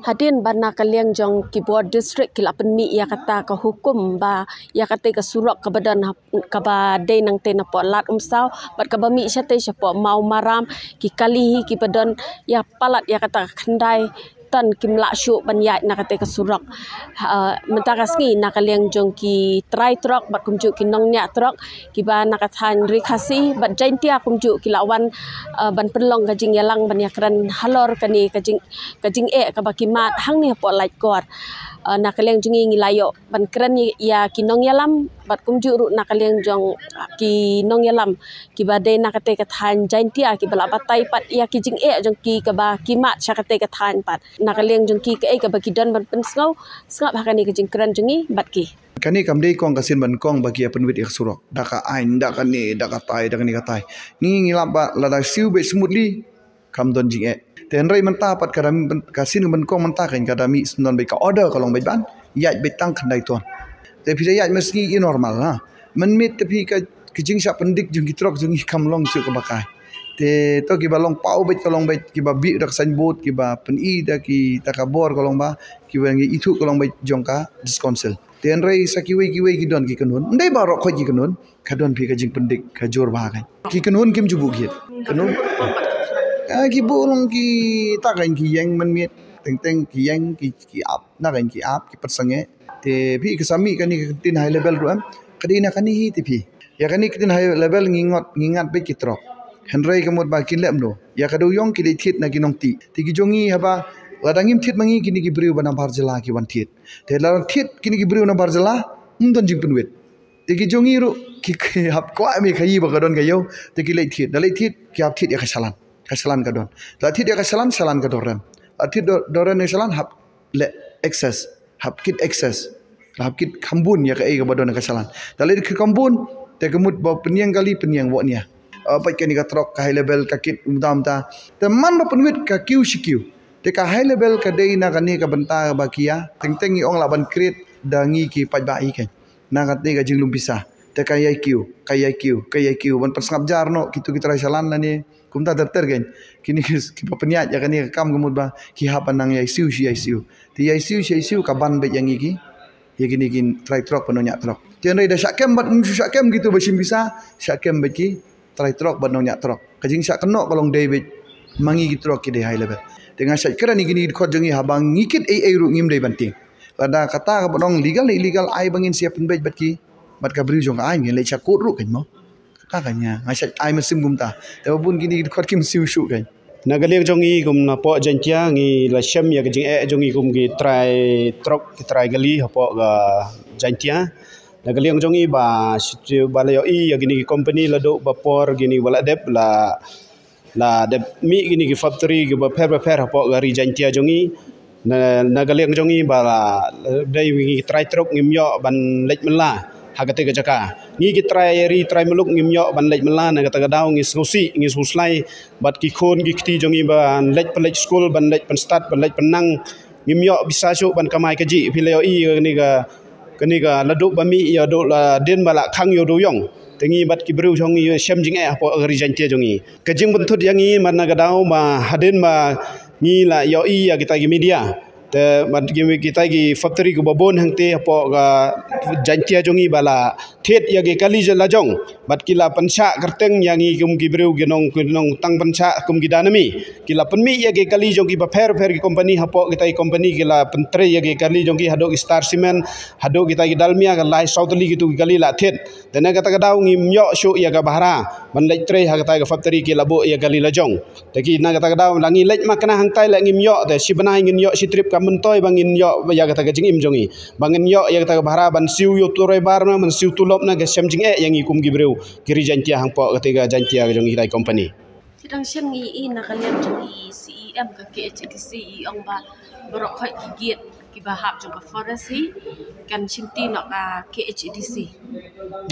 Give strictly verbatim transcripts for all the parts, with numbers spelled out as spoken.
Hadien ba na ka liang jong ki bor district ki la pynmih ïa kata ka hukum ba ïa kata ka surok kaba don ha, kaba dei nangta napoh Lad Umsaw bad kaba mih shatei shapoh Mawmaram, ki kali hi kiba don ïa palat ïa kata ka khyndai ton kim lah shuh ban ïaid na kata ka surok. Ha, mynta ka sngi na ka liang jong ki trai trok bad kumjuh ki nongñiah trok kiba na ka thaiñ Ri Khasi bad Jaintia kumjuh ki la wan, eh, ban pynlong ka jingïalang ban ïakren halor kane ka jing, ka jingeh kaba ki mad hangne hapoh Laitkor. Eh, na ka liang jong ngi ngi la ïoh ban kren ïa ki nongïalam bad kumjuh ruh na ka liang jong ki nongïalam kiba dei na kata ka thaiñ Jaintia kiba la batai pat ïa ki jingeh jong ki kaba ki mad sha kata ka thaiñ pat. Na ka liang jong ki kaei kaba ki don ban pynsngew, sngap ha kane ka jingkren jong ngi bad ki. Kane kam dei kong ka sien ban kong ba ki ïa pynwit ïa ka surok da ka aiñ, da kane, da katai, da kane katai. Ngi ngi lap ba lada siew beit smoothly kam don jingeh. Te hynrei mynta pat ka da mih, ka sien ban kong mynta kan ka da mih sngewdon beit ka order ka long beit ban ïaid beit tang khyndai ton. Te phi da ïaid ma sngi i normal ha. Mynmiet te phi ka, ka jingshah pyndik jong ki trok jong ngi kam long shuh kaba kai. Te to kiba long paw beit ka long beit kiba bih da ka signboard, kiba pyni da kita ka bor ka long ba, kiba ngi ithuh ka long beit jong ka District Council. Te hynrei sa kiwei kiwei ki don ki kynhun. Ndei baroh khoit ki kynhun. Ka don phi ka jingpyndik ka jur bha ka. Ki kynhun kim ju buh gate. Kynhun. Ah, ki buh long kita kan ki ïeng mynmiet. Teng teng ki ïeng ki, ki ap. Na kan ki ap ki pynsangeh. Te phi ka sa mih kane ka ktien high level ruh em. Ka dei na kane hi te phi. Ïa kane ka ktien high level ngi ngat, ngi ngat beit ki trok. Hynrei ka mut ba kin leh kumno. Ïa ka dewïong ki leit thied na ki nongtih. Te ki jong ngi haba lada ngim thied ma ngi kine ki briew ba na bar jylla ki wan thied. Te lada thied kine ki briew na bar jylla, ym don jingpynwit. Te ki jong ngi ruh ki, ki hap kwah me khaïi ba ka don ka ïew, te ki leit thied. Da leit thied ki hap thied ïa ka shalan. Ka shalan ka don. Da thied ïa ka shalan, shalan ka don rem. Da thied don, don rem ïa ka shalan hap leh excess, hap kit excess. Hap kit kham bun ïa kaei kaba don ïa ka shalan. Da leit kit kham bun, te ka mut ba pynïeng kali, pynïeng wok nia. Ah, peit kane ka trok ka high level ka kit um dam ta. Te man ba pynwit ka kiew shi kiew. Te ka high level ka dei na kane ka bynta ba ki ïa. Teng teng ngi ong lah ban create da ngi ki paidbah i kan. Na kata ka jinglum pisa. Te ka ïai kiew, ka ïai kiew, ka ïai kiew ban pynsngap jar noh kitu ki trai shalan lane. Kumta ter ter kan. Kine ki, kiba pynïaid ïa kane ka kam ka mut ba ki hap ban nang ïai siew shi ïai siew. Te ïai siew shi ïai siew ka ban beit ïa ngi ki. Ïa kine ki trai trok bad nongñiah trok. Te hynrei da shah kem bad ym shu shah kem kitu ba shim pisa, shah kem beit ki trai trok bad nongñiah trok. Ka jingshah kynnoh ka long dei beit ma ngi ki trok ki dei high level. Te nga shait kren ïa kine ki dkhot jong ngi haba ngi kit ei ei ruh ngim dei ban tieng. Lada kata kaba ong legal ne illegal ai ba ngin sa ïa pynbeit bad ki, bad ka briew jong ka aiñ ngin leit sha court ruh kan mo. Kata kan ïa nga shait ai mynsiem kumta. Te ba bun kine ki dkhot kim siew shuh kan. Na ka liang jong ngi kum napoh Jaintia ngi la shem ïa ka jingeh jong ngi kum ki trai trok ki trai kali hapoh ka Jaintia. Na ka liang jong ngi ba shi, ba la ïohi ïa kine ki company la duh ba por kine ba la dep la, la dep mih kine ki factory kiba pher ba pher hapoh ka ri Jaintia jong ngi. Na, na ka liang jong ngi ba la, la dei ngi trai trok ngim ïoh ban leit mylla ha kata ka jaka. Ngi ki trai ri trai muluk ngim ïoh ban leit mylla na kata ka daw ngi sngewsih ngi sngewslai bad ki khun ki kti jong ngi ban leit pynleit skul ban leit pynstad ban leit pynnang ngim ïoh pisa shuh ban kamai kajih phi la ïohi kane ka Kane ka la duh ba mih ïa duh la dien ba la khang ïa u dewïong. Te ngi bad ki briew jong ngi shem jingeh hapoh ka ri Jaintia jong ngi. Ka jingpynthut ïa ngi man na ka daw ba hadien ba ngi la ïohi ïa kita ki media. Te bad ki, kita ki factory kiba bun hangte hapoh ka Jaintia jong ngi ba la thied ïa ki kali la jong. Bad ki la pynshah kyrteng ïa ngi kum ki briew ki nong, ki nongtang pynshah kum ki danami. Ki la pynmih ïa ki kali jong ki bapher bapher ki company hapoh kita ki company ki la pyntrei ïa ki kali jong ki haduh ki Star Cement, haduh kita ki Dalmia ka lai saw tylli kitu ki kali la thied. Te na kata ka daw ngim ïoh shuh ïa ka bahra ban leit trei ha kata ka factory ki la buh ïa kali la jong. Te ki na kata ka daw la ngi leit ma kane hangtai la ngim ïoh te shi bnai ngin ïoh shi trip ka myntoi ba ngin ïoh ïa kata ka jingim jong ngi. Ba ngin ïoh ïa kata ka bahra ban siew ïa u turai bar na, ban siew tulop na ka shem jingeh ïa ngi kum ki briew. Ki ri Jaintia hangpoh kata ka Jaintia ka jong ngi kita ki company. Ki dang shem ngi i na ka liang jong i C E M ka K H A D C i ong ba baroh khoit ki gate Kiba hap jong ka forest hi kan shim ti noh ka K H A D C.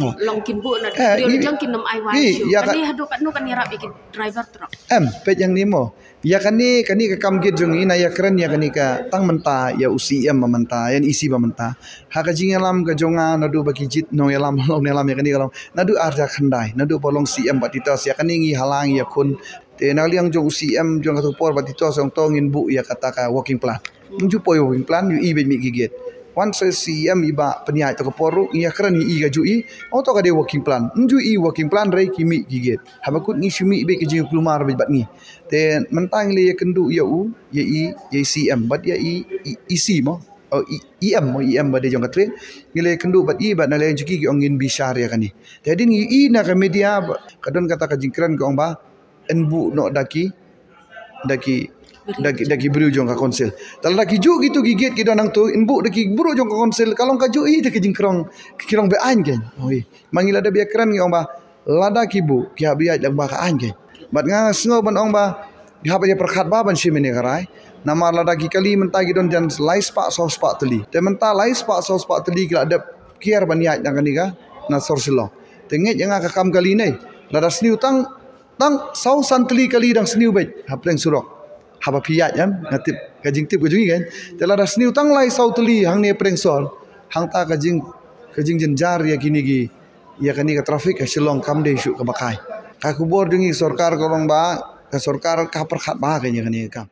Oh. Long kin buh na Eh, dei ni- jong kin nym ai wan ni, shu. ya ka- Kane haduh katno kan ïarap ïa ki driver truck. Em, peit ïa kane mo. Ïa kane, kane ka kam gate jong ngi, nga ïakren ïa kane ka tang mynta ïa u C M ba mynta, ïa u E C ba mynta. Ha ka jingïalam ka jong nga naduh ba ki jied nongïalam, nongïalam ïa kane ka long. Naduh ar hajar khyndai, naduh ba long C M Bah Titos, ïa kane ngi halang ïa khun. Te na liang jong u C M jong kata ka por Bah Titos ong to ngin buh ïa kata ka working plan. Ym ju poi working plan, ïohi beit mih ki gate. Once C M i ba pynïaid to ka por ruh, ngi ïakren ïohi ka ju i, ong to ka dei working plan. Ym ju i working plan hynrei ki mih ki gate. Haba kut ngi shu mih beit ka jingkulmar beit bad ngi. Te mynta ngi la ïakynduh ïa u, ïa i, ïa i C M, bad ïa i, i, E C mo. Oh, i, E M mo, E M ba dei jong ka trade. Ngi la ïakynduh bad i, bad na la ïa juki ki ong ngin bishar ïa kane. Te hadien ngi i na ka media, ba, ka don kata ka jingkren ka ong ba, yn buh noh da ki, da ki, da ki, da ki briew jong ka council. Te lada ki juh kitu ki gate ki don hangtu, yn buh da ki briew jong ka council, ka long ka ju i da ki jingkrong, ki krong be aiñ kein. Oi. Ma ngi lada ba ïakren ngi ong ba, lada ki buh, ki hap ïaid lang ba ka aiñ kein. Bad nga sngew ban ong ba, ki hap ïa pyrkhat ba ban shim ïa ka rai. Namar lada ki kali mynta ki don jan lai spah saw spah tylli. Te mynta lai spah saw spah tylli ki la dep kiar ban ïaid na kane ka, na sor Shillong. Te ngeit ïa nga ka kam kali ne. Lada sniew tang Tang saw san tylli kali dang sniew beit ha pdeng surok. Haba phi ïaid em, nga tip, ka jingtip ka jong ngi kan. Te lada sniew tang lai saw tylli hangne pdeng sor, hangta ka jing, ka jingjynjar ïa kine ki, ïa kane ka traffic ha Shillong kam dei shuh kaba kai. Ka khubor jong ngi sorkar ka long ba, ka sorkar ka pyrkhat ba ka ïa kane ka kam.